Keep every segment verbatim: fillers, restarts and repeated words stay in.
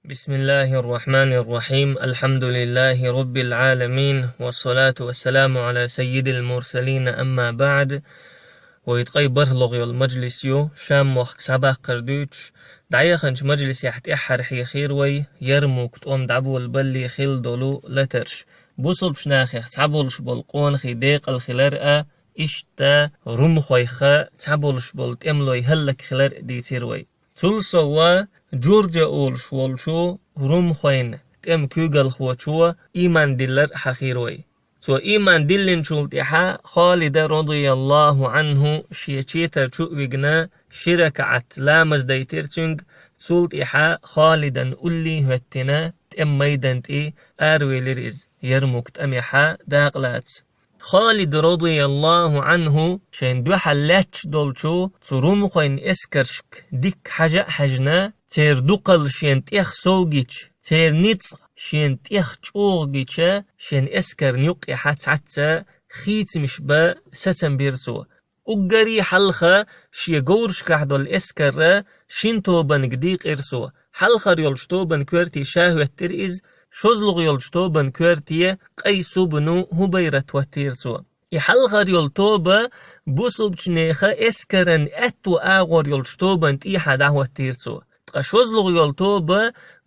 بسم الله الرحمن الرحيم. الحمد لله رب العالمين. والصلاة والسلام على سيد المرسلين. أما بعد. Вай ткъе бархӀлагӀа йола мажлис ю, Шам мохк схьабаккхар дуьйцуш, дӀаяханчу мажлисехь тӀаьххьара хьехира вай Ярмук тӀом дӀаболабалале хилла долу латарш. Бусалбачу нахех цхьаболуш болу къонахий декъала хилар а, иштта румхойх цхьаболуш болу тӀемалой хӀаллакьхилар а дийцира вай. Цул сов Джурджа олуш волчу румхойн тӀеман куьйгалхочо ийман диллар а хьахийра вай. Цо ийман диллинчул тӀаьхьа Халида, радияллаху Ӏанху, шен четар чу а вигна, ши ракаӀат ламаз дайтира цуьнга, цул тӀаьхьа Халидан уллий хӀоьттина, тӀеман майдан тӀе аравелира иза, Ярмук тӀамехьа дакъалаца. Халид, радияллаху Ӏанху, шайн дуьхьал лаьтташ долчу цу румхойн эскаршка дикка хьажа а хьаьжна, церан дукхалла шен тӀех сов гича, церан ницкъ шен тӀех чӀогӀа гича, шен эскарна юккъехьа цхьацца хийцамаш бан сацам бира цо. Уггаре хьалха шен говрашкахь долу эскар шина тобанга дийкъира цо. Хьалхара йолчу тобан коьрте ша хӀоьттира иза, шозлагӀа йолчу тобан коьрте Къайс ибн Хубайрат хӀоттийра цо. И хьалхара йолу тоба бусалбачу нехан эскаран аьтту агӀор йолчу тобан тӀехьа дӀахӀоттийра цо. Ткъа шозлагӀа йолу тоба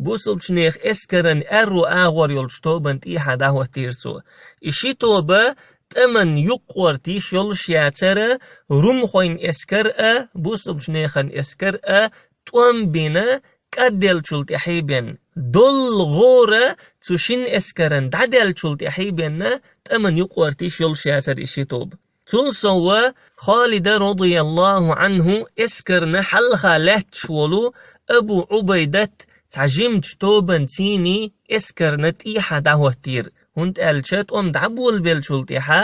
бусалбачу нехан эскаран аьрру агӀор йолчу тобан тӀехьа дӀахӀоттийра цо. И ши тоба тӀаман юккъорта йиш йолуш яцара, румхойн эскар а, бусалбачу нехан эскар а тӀом бина, кӀадделлачул тӀаьхьа бен, доллу гӀора цу шина эскаран дӀадаьллачул тӀаьхьа бен, тӀаман юккъорта йиш йолуш яцара и ши тоба. Цул сов Халида, радияллаху Ӏанху, эскарна хьалха лаьтташ волу Абу Ӏубайдат цхьа жимачу тобанций эскарна тӀехьа дӀахӀоттийра, хӀунда аьлча тӀом дӀаболабеллачул тӀаьхьа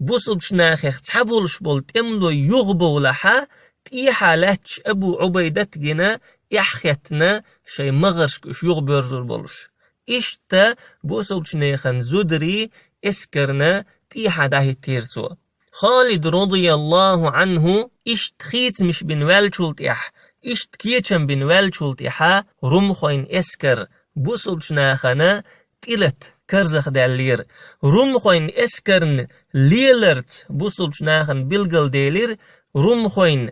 бусалбачу нахех цхьаболуш болу тӀемалой юхабовлахьа, тӀехьа лаьтташ Абу Ӏубайдат гина, эхь хеттина, шайн магӀаршка уьш юхабоьрзур болуш. Иштта бусалбачу нехан зударий эскарна тӀехьа дӀахӀиттийра цо. Халид, радияллаху Ӏанху, иштта хийцамаш бина ваьллачул тӀаьхьа, иштта кечам бина ваьллачул тӀаьхьа румхойн эскар бусалбачу нахана тӀелата карзахдаьллера. Румхойн эскарна леларца бусалбачу нахана билгалделира, румхойн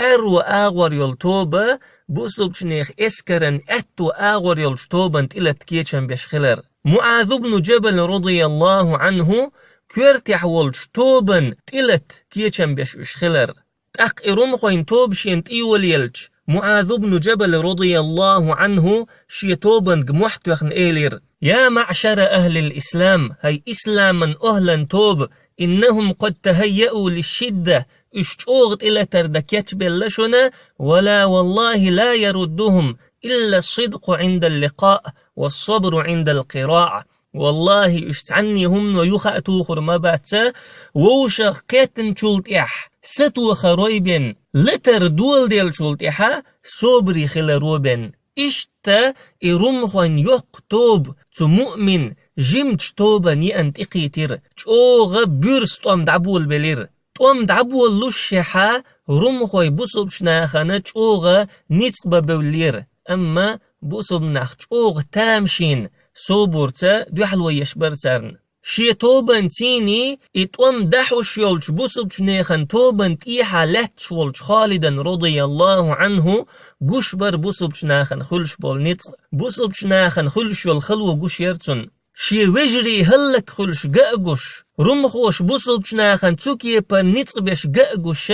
аьрру агӀор йолу тоба бусалбачу нехан эскаран аьтту агӀор йолчу тобан тӀелата кечам беш хилар. МуӀаз ибн Джабал, радияллаху Ӏанху, коьртехь волчу тобан тӀелата кечам беш уьш хилар. ТӀаккха и румхойн тоба шена тӀейолаелча, МуӀаз ибн Джабал, радияллаху Ӏанху, шен тобанга мохь тоьхна элира: «Я маӀшара ахӀлил ислам, хӀай исламан охӀлан тоба, иннахӀум къад тахӀаййаӀу лишшидда, уьш чӀогӀа тӀелатар дан кечбелла шуна, вала валлахӀи ла яруддухӀум илла ссидкъу Ӏиндал ликъаъ, ва ссабру Ӏиндал къираъ». ВаллахӀи, уьш цхьанне хӀумано юха а тухур ма бац, вовшах кхеттачул тӀаьхьа сатохарой бен, латар доладеллачул тӀаьхьа собаре хиларо бен. Иштта и румхойн йоккха тоба цу муъмин жимачу тобан йиъна тӀекхийтира, чӀогӀа буьрса тӀом дӀаболабелира. ТӀом дӀаболалушшехьа, румхой бусалбачу нахана чӀогӀа ницкъ бан бевллера, амма бусалба нах чӀогӀа тамашийна собарца дуьхьало еш бара царна. Шен тобанций и тӀом дахьуш йолчу бусалбачу нехан тобан тӀехьа лаьтташ волчу Халидан, радияллаху Ӏанху, гуш бара бусалбачу нахана хуьлуш болу ницкъ, бусалбачу нахана хуьлуш йолу хало гуш яра цунна. Шен вежарий хӀаллакьхуьлуш ган а гуш, румхоша бусалбачу нахана цу кепара ницкъ беш ган а гуш,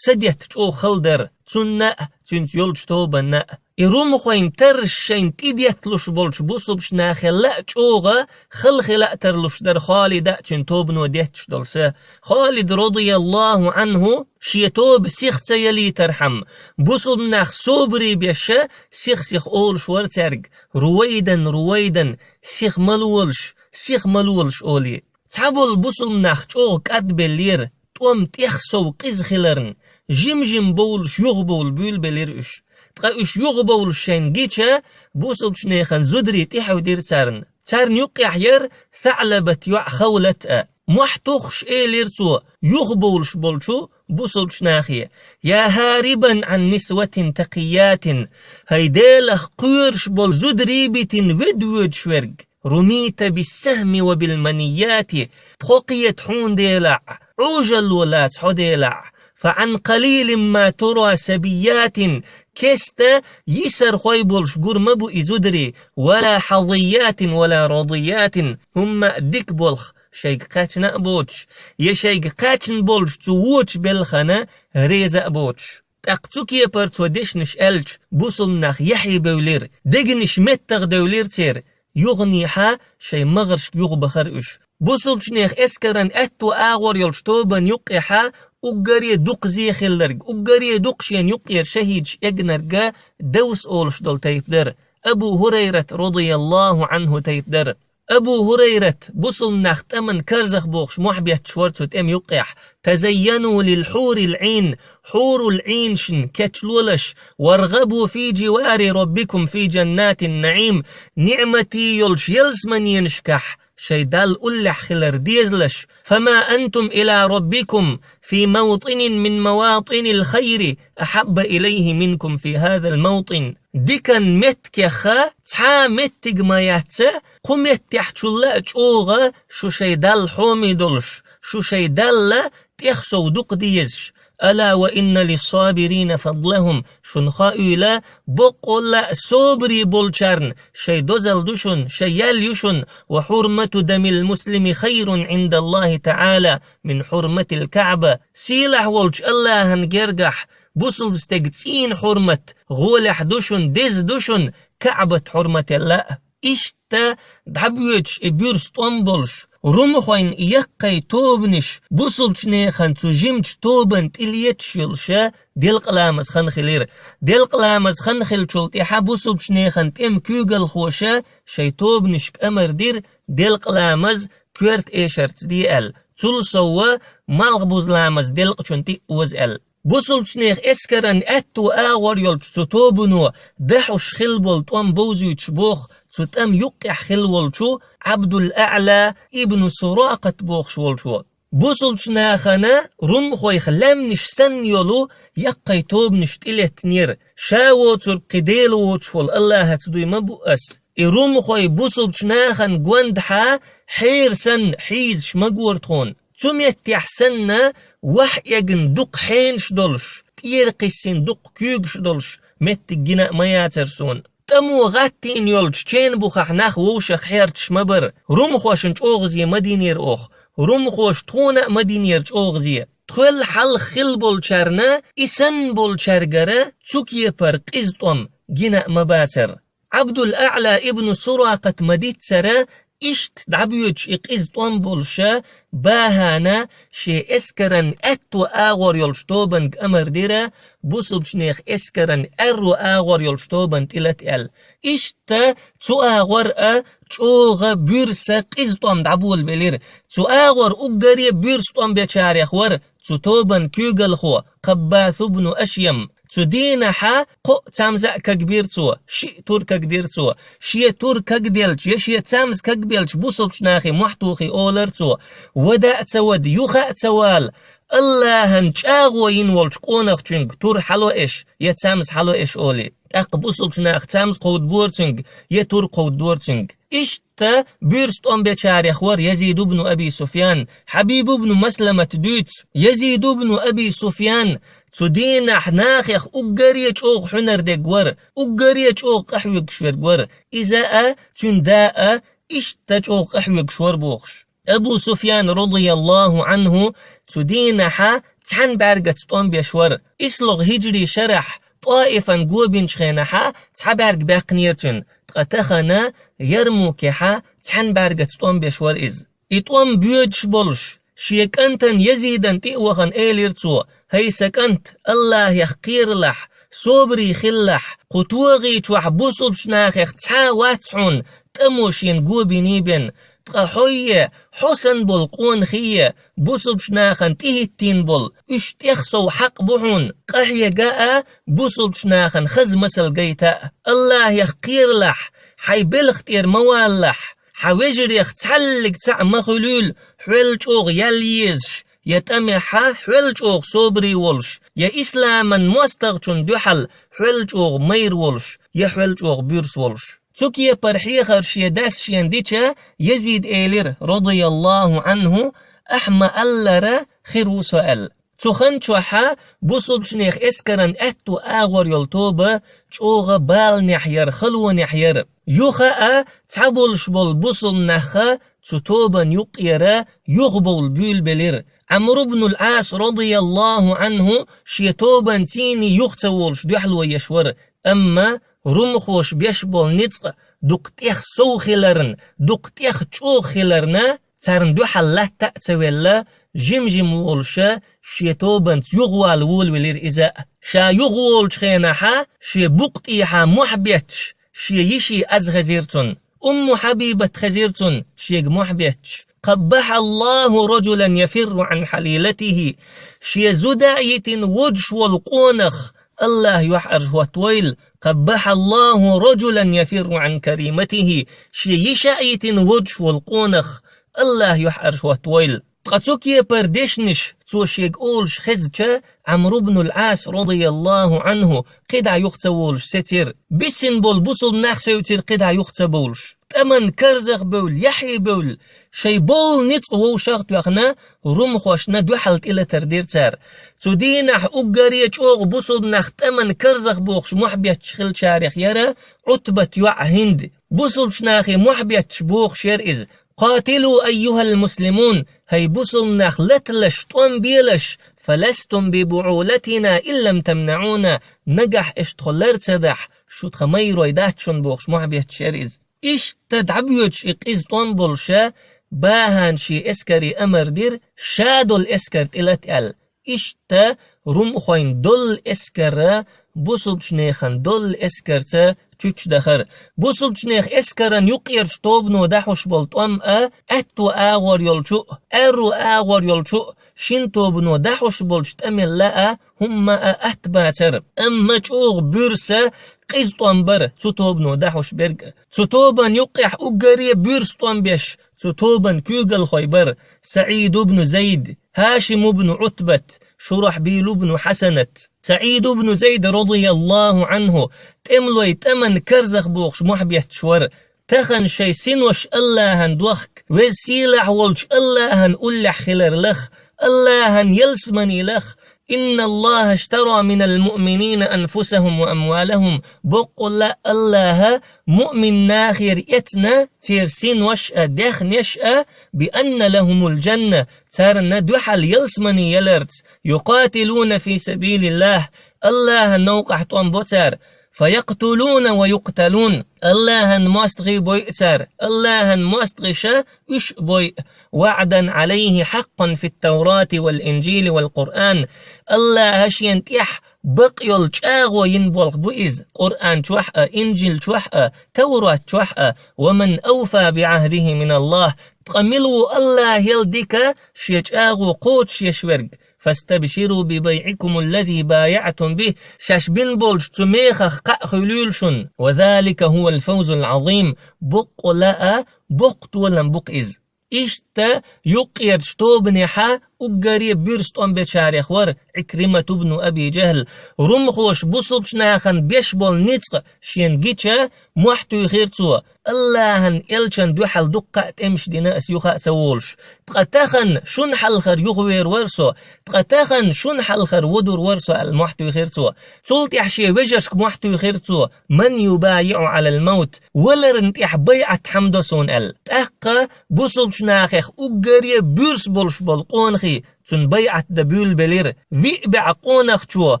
са детта чӀогӀа хала дара цунна а, цуьнца йолчу тобанна а. И румхойн тарраш шайна тӀедетталуш болчу бусалбачу нахелла а чӀогӀа хала хила а тарлуш дара Халида а, цуьнан тобано детташ долу са. Халид, радияллаху Ӏанху, шен тоба сиха ца ялийтархьама, бусалба нах собаре беш, сих-сиха олуш вара цаьрга: «Рувайдан, Рувайдан, сиха ма лолаш, сиха ма лолаш», — олий. Цхьаболу бусалба нах чӀогӀа кӀадбеллера, тӀом тӀех сов къиза хиларна, жим-жим бовлуш юхабовла буьйлабелира уьш. Ткъа уьш юхабовлуш шайна гича, бусалбачу нехан зударий тӀехьаьвдира царна. Царна юккъехь яра СаӀлабат йоӀ Хавлат а. Мохь туххуш элира цо юхабовлуш болчу Бусулбчу нахе: «Я хӀарибан Ӏан нисватин такъиятин», хӀай Делах кхоьруш болу зударий битина ведвоьдуш верг, «румита биссахми ва билманияти», пхо кхета хьуна делахь, Ӏожалло лаца хьо делахь, «фа Ӏан къалилин ма тура сабиятин», кеста йисархой болуш гур ма бу и зударий, «вала хьазиятин вала радиятин», хӀумма а дика болх шайга кхаьчна а боцуш, я шайга кхаьчна болуш цу вочу белхана реза а боцуш. ТӀаккха цу кепара цо дешнаш аьлча, бусулба нах яхье бевлира, дегнаш меттах девлира церан, юханехьа шайн магӀаршка юхабахара уьш. Бусулбчу нехан эскаран аьтту агӀор йолчу тобанна юккъехьа уггаре дукха зе хилларг, уггаре дукха шена юккъера шахӀидаш эгнарг Давс олуш долу тайпа дара, Абу ХӀурайрат, радияллаху Ӏанху, тайпа дара. Абу ХӀурайрат, бусулба нах тӀаман карзах бохуш, мохь бетташ вара цу тӀема юккъехь: «Тазайяну лил хьурил Ӏин», хьурул Ӏинашна кечлолаш, «варгъабу фи дживари раббикум фи джаннатин наӀим», ниӀматий йолчу ялсаманенашкахь шайн Далла уллехь хилар дезалаш, «фама антум ила раббикум фи мавтинин мин маватинил хайри ахьабба илайхи минкум фи хазал мавтин». Дикан меттигеха цхьа а меттиг ма яц, кху меттехьчулла а чӀогӀа шу шайн Далла хьоме долуш, шу шайн Далла тӀех сов дукха дезаш. «Ала ва инна лиссабирина фадлахум», шуна хаийла, боккъалла а собаре болчарна шайн дозалла ду шуна, шайн ял ю шуна, «ва хьурмату дамил муслими хайрун Ӏиндаллахи таӀала мин хьурматил КаӀба». Сийлахь волчу АллахӀан гергахь бусулба стеган цӀийнан хьурмат гӀолехь ду шуна, деза ду шуна КаӀбат хьурмателла а. Иштта дӀабоьдуш и буьрса тӀом болуш, румхойн и яккхий тобанаш бусулбчу нехан цу жимачу тобанна тӀелеташ йолуша делкъаламаз хан хилира. Делкъаламаз хан хиллачул тӀаьхьа бусулбчу нехан тӀеман куьйгалхоша шайн тобанашка амар дира делкъаламаз коьрта эшарца де аьлла, цул совгӀа малхбузламаз делкъачунна тӀе а оза аьлла. Бусулбчу нехан эскаран аьтту агӀор йолчу цу тобано дахьуш хилла болу тӀом бовзуьйтуш боху цу тӀам юккъехь хилла волчу Ӏабдул-АӀла ибн Суракъат бохуш волчо. Бусулбчу нахана румхойх лаьмнаш санна йолу яккхий тобанаш тӀелеттинера, ша воцург кхин Дела воцуш волу АллахӀаца дуй ма бу ас. И румхой бусулбчу нахана гондахьа хьера санна хьийзаш ма гора тхуна. Цу меттехь санна, вахь эгна дукха хьенаш долуш, тӀера кхиссина дукха куьйгаш долуш меттиг гина а ма яцара суна. ТӀамо гӀаттийна йолчу ченан бухахь нах вовшах хьерташ ма бара. Румхошна чӀогӀазе ма динера оха. Румхоша тхуна а ма динера чӀогӀазе. Тхол хьалха хилла болчарна, и санна болчаьргара цу кепара къиза тӀом гина а ма бацара. Ӏабдул-АӀла ибн Суракъат ма-диццара, иштта дӀабоьдуш и къиза тӀом болуша, бахьана шен эскаран аьтту агӀор йолчу тобанга амар дира, бусулбчу нехан эскаран аьрру агӀор йолчу тобанна тӀелата аьлла. Иштта цу агӀор а чӀогӀа буьрса къиза тӀом дӀаболабелира. Цу агӀор уггаре буьрса тӀом бечарех вара цу тобанан куьйгалхо Кхаббас ибн Ашйам. Цу дийнахьа кхоъ цамза а кагбира цо, шиъ тур кагдира цо. Шен тур кагделча я шен цамза кагбелча бусулбчу нахе мохь тухий олара цо: «Вада а ца вада, юха а ца вала, АллахӀан чӀагӀо йина волчу къонахчуьнга тур хьало эш, я цамза хьало эш», олий. ТӀаккха бусулбчу наха цамза кховдабора цуьнга, я тур кховдадора цуьнга. Иштта буьрса тӀом бечарех вара Язид ибн Аби Суфьян. Хьабиб ибн Масламата дуьйцу: Язид ибн Аби Суфьян цу дийнахь нахех уггаре чӀогӀа хьуьнар дерг вара, уггаре чӀогӀа къахьоьгуш верг вара. Иза а, цуьнан да а иштта чӀогӀа къахьоьгуш вара бохуш. Абу Суфьян, радияллаху Ӏанху, цу дийнахьа цхьаьна бӀаьргаца тӀом беш вара. ИслогӀа хӀиджри шарахь ТӀаифан го бинчу хенахьа цхьа бӀаьрг баьккхинера цуьнан, ткъа тахана Ярмукехьа цхьаьна бӀаьргаца тӀом беш вара иза. И тӀом боьдуш болуш, шен кӀантана Язидан тӀе а вахана, элира цо: «ХӀай сан кӀант, АллахӀех кхералахь, собаре хилалахь, кху тогӀи чохь бусулбчу нахех цхьа а вац хьуна тӀамо шена го биний бен, ткъа хьо е, хьо санна болу къонахий е, бусулбчу нахана тӀехӀиттийна болу, уьш тӀех сов хьакъ бу хьуна, къахьега а, бусулбчу нахана хаза масал гайта а. АллахӀех кхералахь, хьайн белха тӀера ма валалахь, хьан вежарех цхьаллиг цхьаъ ма хуьлийла, хьол чӀогӀа ял езаш, я тӀамехьа хьоьл чӀогӀа собаре волуш, я исламан мостагӀчун дуьхьал хьоьл чӀогӀа майра волуш, я хьоьл чӀогӀа буьрса волуш. Цу кепара хьехар шен дас шена дича, Язида элира, радияллаху Ӏанху: «Ахьа ма-аллара, хир ву со», – аьлла. Цу хан чохьа бусулбчунех эскаран аьтту агӀор йолу тоба чӀогӀа баланехь яра, халонехь яра. Юха а цхьаболуш болу бусулб нахха цу тобан юккъера юхабовла буьйлабелира. Ӏамр ибн ал-Ӏас, радияллаху Ӏанху, шен тобанций юха ца волуш дуьхьало еш вара, амма румхоша беш болу ницкъ дукха тӀех сов хиларна, дукха тӀех чӀогӀа хиларна, царна дуьхьал латта а ца велла, жим-жима волуша шен тобанца юхавала волавелира иза. Ша юхаволучу хенахьа шен букъа тӀехьа мохь бетташ, шен йиши Ӏаз хезира цунна. Умму Хьабибат хезира цунна шега мохь бетташ. «Къаббахьаллаху раджулан яфирру Ӏан хьалилатихи». Шен зуда а йитина водуш волу къонах Аллаха юьхьӀаьржа хӀоттавойла. «Къаббахьаллаху раджулан яфирру Ӏан кариматихи». Шен йиша а йитина водуш волу къонах Аллаха юьхьӀаьржа хӀоттавойла. Ткъа цу кепара дешнаш цо шега олуш хезча, Ӏамр ибн ал-Ӏас, радияллаху Ӏанху, кхидӀа юха ца волуш сецира. Биссина болу бусулб нах севцира кхидӀа юха ца бовлуш. ТӀаман карзах бевлла, яхье бевлла, шайн болу ницкъ вовшах а тоьхна, румхошна дуьхьал тӀелатар дира цара. Цу дийнахь уггаре чӀогӀа бусулб нах тӀаман карзах бохуш мохь бетташ хиллачарех яра Ӏутбат йоӀ ХӀинд. Бусулбчу нахе мохь бетташ бохуш яра иза: «Къатилу, айюхал муслимун, хӀай бусулб нах, латалаш, тӀом белаш, фаластум би буӀулатина иллам тамнаӀуна, нагахь аша тхо лар ца дахь, шу тхан майрой дац шуна», – бохуш мохь бетташ яра иза. Иштта дӀабоьдуш и къиза тӀом болуша, бахьана шен эскаре амар дира, ша долу эскар тӀелата аьлла. Иштта румхойн долу эскара бусулбчунехан долу эскарца чучдахара. Бусулбчунех эскаран юккъерчу тобано дахьуш болу тӀом а, аьтту агӀор йолчу а, аьрру агӀор йолчу а шин тобано дахьуш болчу тӀамел а хӀумма а атта бацара. Амма чӀогӀа буьрса къиза тӀом бара цу тобано дахьуш берг а. Цу тобан юккъехь уггаре буьрса тӀом беш цу тобан куьйгалхой бара: СаӀид ибн Зайд, ХӀашим ибн Ӏутбат, Шурахьбил ибн Хьасанат. СаӀид ибн Зайд, радияллаху Ӏанху, тӀемалой тӀаман карзах бохуш мохь бетташ вара. Тахана шайн синош Аллахьан дохка, веза сийлахь волчу Аллахьан уллехь хилар лаха, Аллахьан ялсамани лаха: «Инналлаха аштара минал муъминина анфусахум ва амвалахум». Боккъалла Аллаха муъмин нахера эцна церан синош а, даьхнеш а, «би анна лахумул джанна», царна дуьхьал ялсамани яларца, «юкъатилуна фи сабилиллах», Аллахьан новкъахь тӀом бо цара, «фаякътулуна ва юкъталун», Аллахьан мостагӀий бойу цара, Аллахьан мостагӀиша уьш а бойу, «ваъдан Ӏалайхи хьакъкъан фит-Таврати вал-Инжили вал-Къуръан», Аллаха шена тӀехь бакъ йолу чӀагӀо йина болх бу иза, Къуръан чохь а, Инжил чохь а, Таврат чохь а, «ва ман авфа би Ӏахдихи миналлах», ткъа мила ву Аллахел дика шен чӀагӀо кхочушъеш верг? «Фастабширу би байӀикумул лази баяӀтум бих», шаьш бина болчу цу мехах кхаъ хуьлийла шуна. «Ва залика хӀувал фавзул Ӏазим», боккъала а боккха толам бу-кх иза. Иштта юккъерчу тобанехьа уггаре буьрса тӀом бечарех вара Ӏикримат ибн Аби Джахьл. Румхоша бусулбчу нахана беш болу ницкъ шена гича, мохь туьйхира цо: «Аллахьан элчан дуьхьал дуккха а тӀемаш дина ас юха а ца волуш. Ткъа тахана шуна хьалхара юхавер вара со, ткъа тахана шуна хьалхара водур вара со», – аьлла, мохь туьйхира цо. Цул тӀаьхьа шен вежаршка мохь туьйхира цо: «Ман юбайиӀу Ӏалал мавт? Валарна тӀехь байӀат хьан до суна?» – аьлла. ТӀаккха бусулбчу нахех уггаре буьрса болуш болу къонахий цунна байӀат дан буьйлабелира. Виъ бӀе къонахчо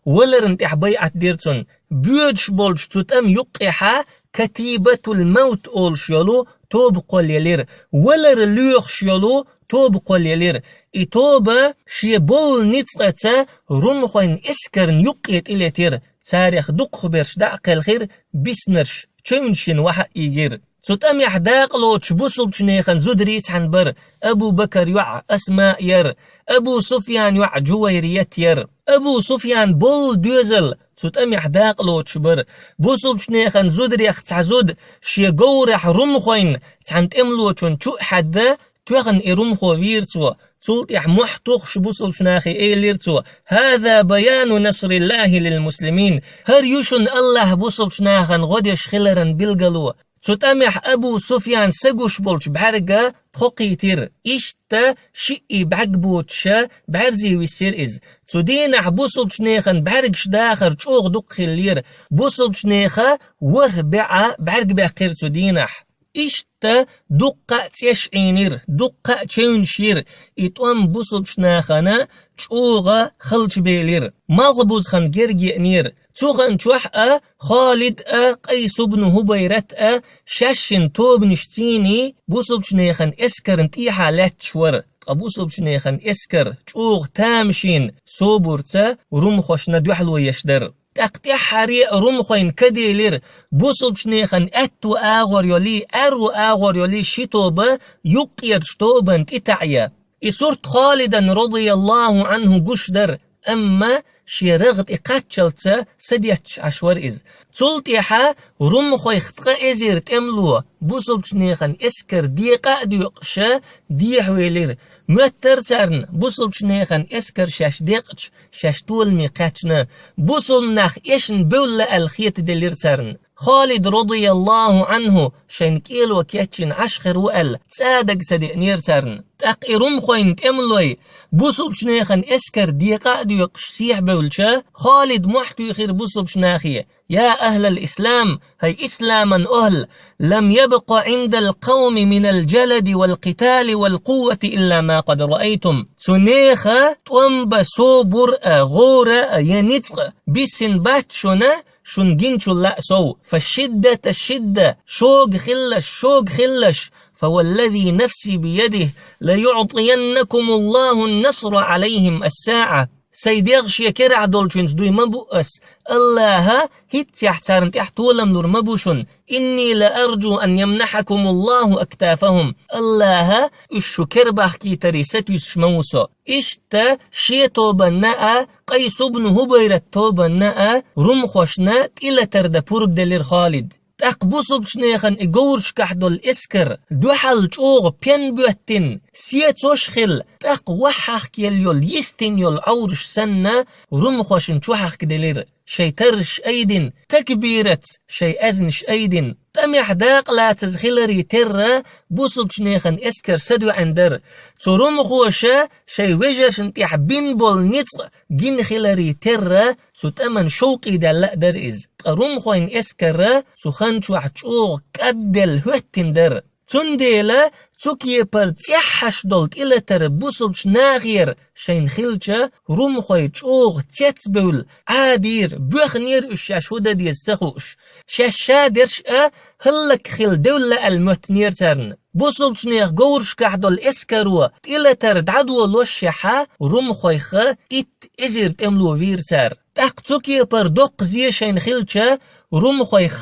валарна тӀехь байӀат дира цунна. Боьдуш болчу цу тӀам юккъехьа Катибатул Мавт олуш йолу тоба кхоллаелира, валар лоьхуш йолу тоба кхоллаелира. И тоба шен болу ницкъаца румхойн эскарна юккъе тӀелетира, царех дукхахберш дӀа а кхелхира, биснарш чевнаш йина вахьа а ийгира. Цу тӀамехь дакъалоцуш бусулбчу нехан зударий цхьаьна бара: Абу Бакар йоӀ Асмаъ яра, Абу Суфьян йоӀ Джувайрият яра. Абу Суфьян болу доьзал цу тӀамехь дакъалоцуш бара. Бусулбчу нехан зударех цхьа зуда шен говрахь румхойн цхьана тӀемалочун чу а хьаьдда, тоьхна и румхо вийра цо. Цул тӀаьхьа мохь тухуш бусулчу нахе элира цо: «ХӀаза баяну насриллахӀи лил муслимин». ХӀара ю шуна АллахӀа бусулчу нахана гӀо деш хиларан билгало. Цу тӀамехь Абу Суфьян са гуш болчу бӀаьрга пхо кхийтира. Иштта шиъ бӀаьрг боцуша бӀаьрзе виссира иза. Цу дийнахь бусулчу нехан бӀаьргаш дахар чӀогӀа дукха хиллера. Бусулчу неха ворхӀ бӀаьрг баьккхира цу дийнахь. Иштта дуккха а цӀеш Ӏийнира, дуккха а чевнаш йира, и тӀом бусулчу нахана чӀогӀа халчабелира. Малхбуза хан герга еанера. Цу хан чохь а Халид а, Къайс ибн ХӀубайрат а шаьшшинна тобанаш цийний бусулчу нехан эскарна тӀехьа лаьтташ вара. Ткъа бусулчу нехан эскар чӀогӀа тамашийна собарца румхошна дуьхьало еш дара. ТӀаккха тӀаьххьаре а румхойн каделира, бусулчу нехан аьтту агӀор йолий, аьрру агӀор йолий ши тоба юккъерчу тобан тӀе таӀъя. И сурт Халидан, радияллаху анхӀу, гуш дара, амма шен рагӀ тӀе кхаччалца садетташ Ӏаш вара иза. Цул тӀаьхьа румхойх ткъа эзар тӀемало бусулчу нехан эскар декъа а доькъуша дехьавелира. Моьттара царна бусулчу нехан эскар шаьш декъча, шаьш толаме кхаьчна. Бусулнах эшна бевлла аьлла хетаделира царна. Халид, радияллаху анхӀу, шайн кӀело кечйина Ӏаш хир ву аьлла, цӀа дага ца деанера царна. ТӀаккха и румхойн тӀемалой бусулчу нехан эскар декъа а доькъуш сехьабевлча, Халид мохь туьйхира бусулчу нахе: «Я ахӀлал ислам, хӀай исламан охӀла, лам ябкъа Ӏиндал къавми минал жалади вал къитали вал къуввати илла ма къад раайтум». Цу неха тӀом бан собар а, гӀора а я ницкъ а биссина бац шуна, шуна гиначул а сов. Фашиддата шидда, шога хилалаш, шога хилалаш, фаваллази нафси биядихӀ, лаюӀтияннакумуллахӀун насра Ӏалайхим ассаӀа. Сайн дегӀ шен керахь долчуьнца дуй ма бу ас, АллахӀа хӀинццехь царна тӀехь толам лур ма бу шуна. Инни ла аржу ан ямнахьакумуллахӀу актафахӀум. АллахӀа уьш шу кер бахкийтаре сатуьйсуш ма ву со. Иштта шен тобанна а, Къайс ибн ХӀубайрат тобанна а румхошна тӀелатар дан пурба делира Халид. ТӀаккха бусулчу нехан и говрашкахь долу эскар дуьхьал чӀогӀа пен боьттина, сецош а хилла, тӀаккха ваьхьахкаелла йолу, йистина йолу Ӏовраш санна, румхошна чу хьахкаделира, шайн тарраш айдина, такбираца шайн аьзнаш айдина. ТӀамехь дакъа лацаза хиларе терра, бусулчу нехан эскар садоьӀна дара. Цу румхоша шайн вежаршна тӀехь бина болу ницкъ гина хиларе терра, цу тӀаман шовкъе даьлла а дара иза. Ткъа румхойн эскар цу хан чохь чӀогӀа кӀадделла хӀоьттина дара. Цундела цу кепара цӀеххьаш долу тӀелатар бусулчу нахера шайна хилча, румхой чӀогӀа цецбевлла Ӏадийра, боьхнера уьш шаьш хӀун дан деза ца хууш. Шаьш шадерш а хӀаллакьхилла девлла аьлла моьттинера царна. Бусулчу нехан говрашкахь долу эскаро тӀелатар дӀадолошшехьа, румхойх итт эзар тӀемало вийра цара. ТӀаккха цу кепара доккха зе шайна хилча, румхойх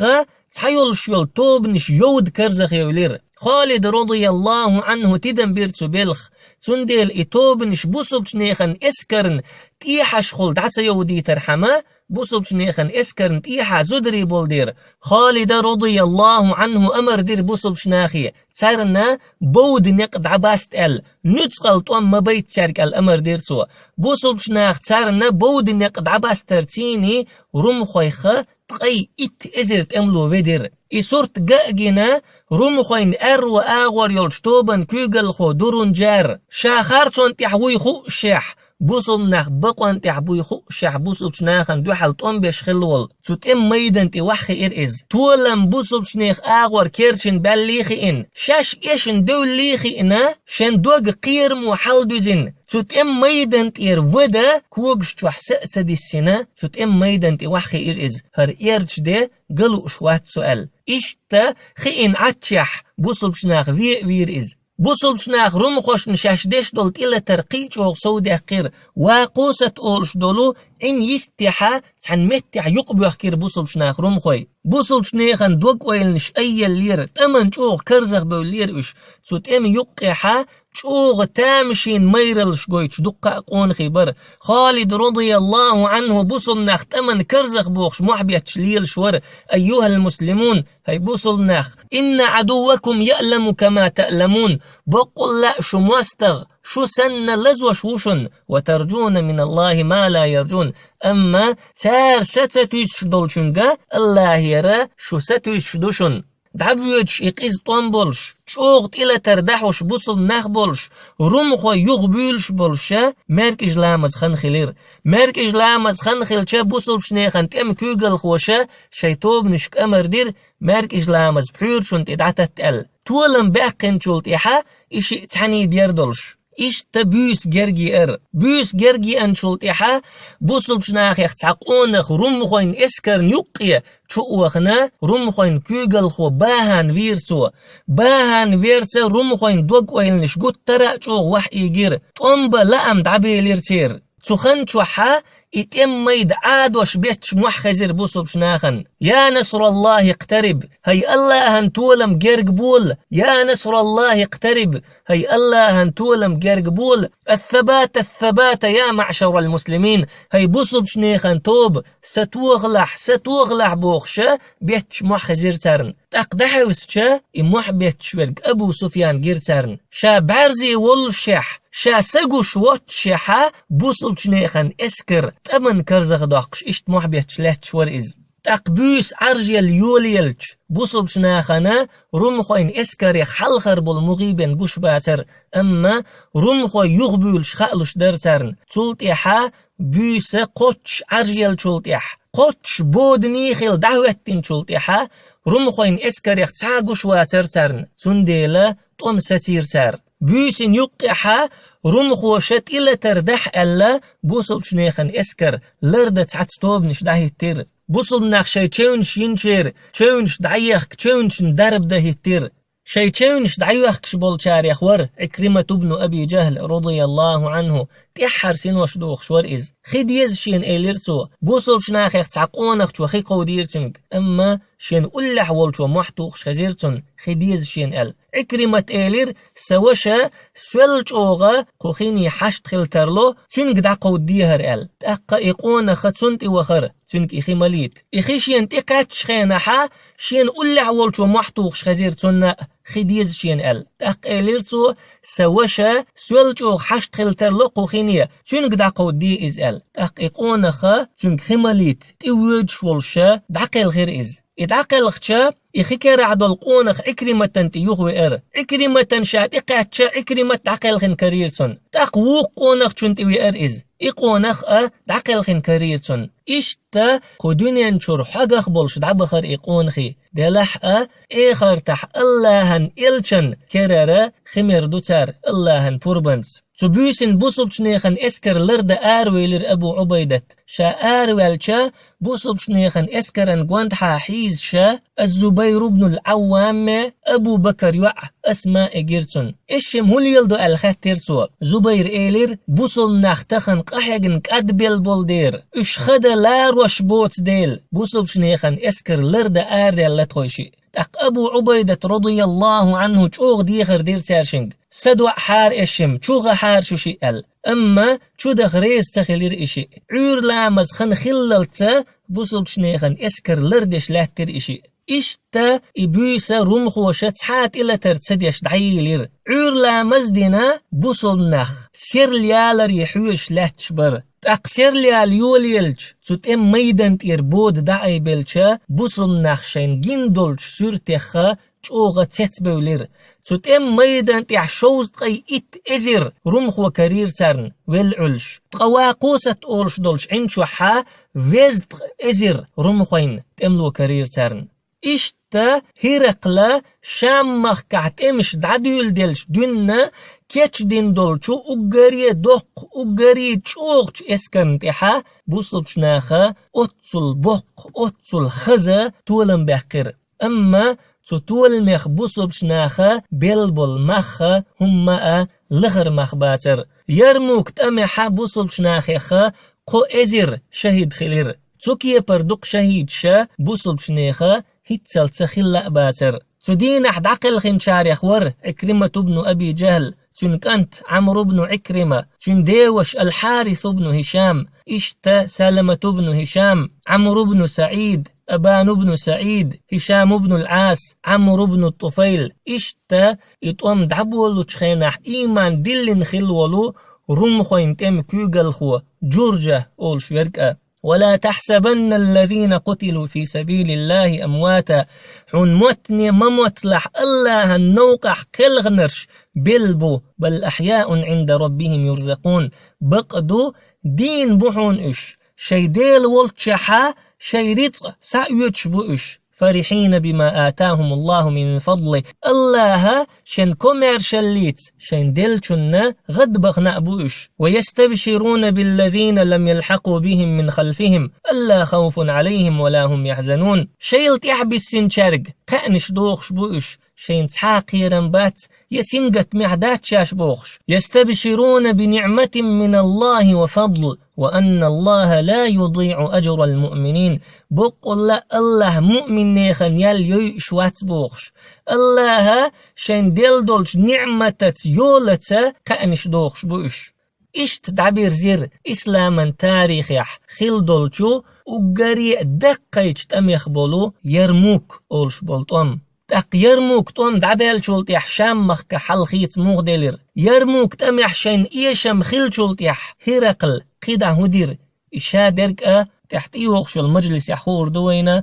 цхьайолуш йолу тобанаш йовда карзахъевлира. Халид, радияллаху анхӀу, тидам бира цу белха. Цундела и тобанаш бусулчу нехан эскарна тӀехьашхула дӀа ца йовдийтархьама, бусулчу нехан эскарна тӀехьа зударий болу дера. Халида, радияллаху анхӀу, амар дира бусулчу нахе, царна бовда некъ дӀабаста аьлла, нуьцкъала тӀом ма байта цаьрга аьлла амар дира цо. Бусулчу наха царна бовда некъ дӀабастар цийний румхойх ткъе итт эзар тӀемало ведира. И сурт ган а гина, румхойн аьрру агӀор йолчу тобан куьйгалхо Дурунжар, ша харцонна тӀехь вуй хуушшехь, бусулнах бакъонна тӀехь буй хуушшехь, бусулчу нахана дуьхьал тӀом беш хилла волу, цу тӀеман майдан тӀе ваххиира иза. Толам бусулчу нехан агӀор керчина баьллий хиъна, шаьш эшна девллий хиъна, шен дог кхерамо хьалдуьзина, цу тӀеман майдан тӀера вада когаш чохь са а ца диссина, цу тӀеман майдан тӀе ваххиира иза, хӀара эрча де ган лууш вац со аьлла. Иштта хиъна Ӏаччехь, бусулчу наха ве а вийра иза. Бусулчу наха румхошна шаьш деш долу тӀелатар кхин а чӀогӀа совдаьккхира, Вакъусат олуш долу Ӏин йистехьа цхьана меттехь юкъабоьхкира бусулчу наха румхой. Бусулчу нехан дог-ойланаш айъеллера, тӀаман чӀогӀа карзахбевллера уьш. Цу тӀеман юккъехьа чӀогӀа тамашийна майраллаш гойтуш дуккха а къонахий бара. Халид, радияллаху анхӀу, бусулнах тӀаман карзахбохуш мохь бетташ лелаш вара: «Айюхал муслимун, хӀай бусулнах, инна Ӏадуввакум яъламу кама таъламун, баккъалла а шу мостагӀа, шу санна лазош ву шуна, وترجون من الله ما لا يرجون, амма цара са ца туьйсуш долчуьнга Аллахьера шу са туьйсуш ду шуна. ДӀабоьдуш и къиза тӀом болуш, чӀогӀа тӀелатар дахьуш бусулба нах болуш, румхой юхабуьйлуш болуша, маьркӀажа ламаза хан хилира. МаьркӀажа ламаза хан хилча, бусулбачу нехан тӀеман куьйгалхоша шайн тобанашка амар дира, маьркӀажа ламаз пхьуьйрачунна тӀе дӀататта аьлла. Толам баьккхинчул тӀаьхьа и шиъ цхьаьний дер долуш. Иштта буьйса герга еара. Буьйса герга еанчул тӀаьхьа бусулбачу нахех цхьа къонах румхойн эскарна юккъе чу а вахана, румхойн куьйгалхо бахьана вийра цо. Бахьана верца румхойн дог-ойланаш гуттара а чӀогӀа вахьийгира. ТӀом бан лаам дӀабелира церан. Цу хан чохьа и тӀеман майда Ӏадош бетташ мохь хезира бусулбачу нахана: «يا نصر الله اقترب», хӀай Аллахьан толам герга бола, «يا نصر الله اقترب», хӀай Аллахьан толам герга бола, «الثبات الثبات يا معشر المسلمين», хӀай бусулбачу нехан тоба, са тохалахь, са тохалахь бохуша, бетташ мохь хезира царна. ТӀаккха дӀахьевсича, и мохь бетташ верг Абу Суфьян гира царна. Ша бӀаьрзе воллушехь, ша са гуш воццушехьа, бусулбачу нехан эскар тӀаман карзахдоккхуш, иштта мохь бетташ лаьтташ вара иза. ТӀаккха буьйса Ӏаржъелла йолаелча, бусулбачу нахана румхойн эскарех хьалхара болу мугӀий бен гуш бацара, амма румхой юхабуьйлуш хаалуш дара царна. Цул тӀаьхьа буьйса кхоччуш Ӏаржъеллачул тӀаьхьа, кхоччуш боданехила дӀахӀоьттинчул тӀаьхьа, румхойн эскарех цхьа а гуш вацара царна, цундела тӀом сацийра цара. Буьйсина юккъехьа румхоша тӀелатар дахьа аьлла, бусулбачу нехан эскар лардан цхьацца тобанаш дӀахӀиттира. Бусулба нах шайн чевнаш йинчеран, чевнаш дӀаехка, чевнашна дарба дан хӀиттира. Шайн чевнаш дӀайоьхкуш болчарех вара Ӏикримат ибн Аби Жахьл, радияллаху Ӏанху, тӀаьххьара синош дохуш вара иза. Хи деза шена, элира цо, бусулбачу нахех цхьа къонахчо хи кховдийра цуьнга, амма шена уллехь волчо мохь тухуш хезира цунна, хи деза шена аьлла. Ӏикримат элира: «Сан ваша соьлла чӀогӀа кху хине хьашт хила тарло, цуьнга дӀакховдадехьара», аьлла. ТӀаккха и къонах цунна тӀе вахара, цуьнга и хи малийта. И хи шена тӀекхаьччачу хенахьа, шена уллехь волчо мохь тухуш хезира цунна а, хи деза шена аьлла. ТӀаккха элира цо: «Сан ваша соьлла чӀогӀа хьашт хила тарло кху хине, цуьнга дӀакховдаде иза», аьлла. ТӀаккха и къонах цуьнга хи малийта тӀе воьдуш волуша дӀакхелхира иза. И дӀакхелхча, и хи керахь долу къонах Ӏикриматан тӀе юхавеара. Ӏикриматан ша тӀекхаьчча, Ӏикримат дӀакхелхина карийра цунна. ТӀаккха вукху къонахчун тӀе веара иза. И къонах а дӀакхелхина карийра цунна. Иштта кху дуьнен чуьра хьогах болуш дӀабахара и къонахий. Делахь а, эхартахь Аллахьан элчан керара хи мер ду цара Аллахьан пурбанца. Цу буьйсина бусулбачу нехан эскар лардан аравелира Абу Ӏубайдат. Ша араваьлча, бусулбачу нехан эскаран гондахьа хьийзаша, аз-Зубайр ибн ал-Ӏавваме, Абу Бакар йоӀ Асмае гира цунна. Эшшим хӀун леладо аьлла хаьттира цо. Зубайра элира: «Бусулба нах тахана къахьегна кӀадбелла болу дера, уьш хада ларош боцу дела, бусулбачу нехан эскар лардан арадаьлла тхойшиъ». ТӀаккха Абу Ӏубайдат, радияллаху Ӏанху, чӀогӀа дехар дира цаьршинга: «Са доӀахьара, эшшим, чу гӀахьара шу шиъ», аьлла. Амма чу даха реза ца хилира и шиъ. Ӏуьйра ламаз хан хиллалца бусулбачу нехан эскар лардеш лаьттира и шиъ. Иштта и буьйса румхоша цхьа а тӀелатар ца деш дӀайийлира. Ӏуьйра ламаз а дина, бусулба нах серла яларе хьоьжуш лаьтташ бара. ТӀаккха серла яла йолаелча, цу тӀеман майдан тӀера бода дӀаайбелча, бусулба нах шайна гина долчу суьртехха чӀогӀа цецбевлира. Цу тӀеман майдан тӀехь шовзткъе итт эзар румхо карийра царна, велла Ӏуьллуш. Ткъа вакхо сатта олуш долчу Ӏин чохьа везткъа эзар румхойн тӀемало карийра царна. Иштта ХӀиракъла Шам-махкахь тӀемаш дӀадуьйладелча дуьнна кечдина долчу уггаре доккха, уггаре чӀогӀачу эскарна тӀехьа бусулбачу наха оццул боккха, оццул хаза толам баьккхира. Амма цу толамех бусулбачу наха белла болу мах хӀумма а лахара мах бацара. Ярмук тӀамехьа бусулбачу нахеха кхо эзар шахӀид хилира. Цу кепара дукха шахӀидаш бусулбачу неха хӀинццалц хилла а бацара. Цу дийнахь дӀакхелхинчарех вара Ӏикримат ибн Аби Жахьл, цуьнан кӀант Ӏамр ибн Ӏикрима, цуьнан деваша Ал-Хьарис ибн ХӀишам, иштта Саламат ибн ХӀишам, Ӏамр ибн СаӀид, Абан ибн СаӀид, ХӀишам ибн ал-Ӏас, Ӏамр ибн ТӀуфайл. Иштта и тӀом дӀаболучу хенахь ийман диллина хилла волу румхойн тӀеман куьйгалхо Джуржа олуш верг а. ولا تحسبن الذين قتلوا في سبيل الله أمواتا. Хьуна моттане ма мотталахь АллахӀан новкъахь кхелхинарш белла бу, بل أحياء عند ربهم يرزقون. Бакъ ду, дийна бу хьуна уьш, шайн Дела волччохь шайн рицкъ схьаоьцуш бу уьш. فرحين بما آتاهم الله من فضله. АллахӀа шен комаьршаллица шайн деллачунна гӀадбахана а бу уьш. ويستبشرون بالذين لم يلحقوا بهم من خلفهم ألا خوف عليهم ولا هم يحزنون. Шайл тӀаьхьабиссинчаьрга кхаьънаш дохуш бу уьш, шайна цхьа а кхерам бац, я сингаттамехь дац шаьш бохуш. يستبشرون بنعمة من الله وفضل وأن الله لا يضيع أجر المؤمنين. Баккъалла АллахӀа муъминнехан ял йойуш вац бохуш. АллахӀа шайн делла долчу ниъматаца, йолаца кхаьънаш дохуш бу уьш. Иштта дӀабирзира исламан тарихехь хилла долчу уггаре а даккхийчу тӀамех болу Ярмук олуш болу тӀом. ТӀаккха Ярмук тӀом дӀабаьллачул тӀаьхьа Шам-махка хьалхийца муха делира? Ярмук тӀамехь шайна эшам хиллачул тӀаьхьа ХӀиракъла кхидӀа хӀун дира? И шадерг а тӀехь тӀейогӀуш йолу мажлисехь хуур ду вайна.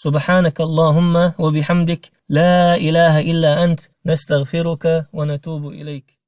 سبحانك اللهم وبحمدك، لا إله إلا أنت، نستغفرك ونتوب إليك.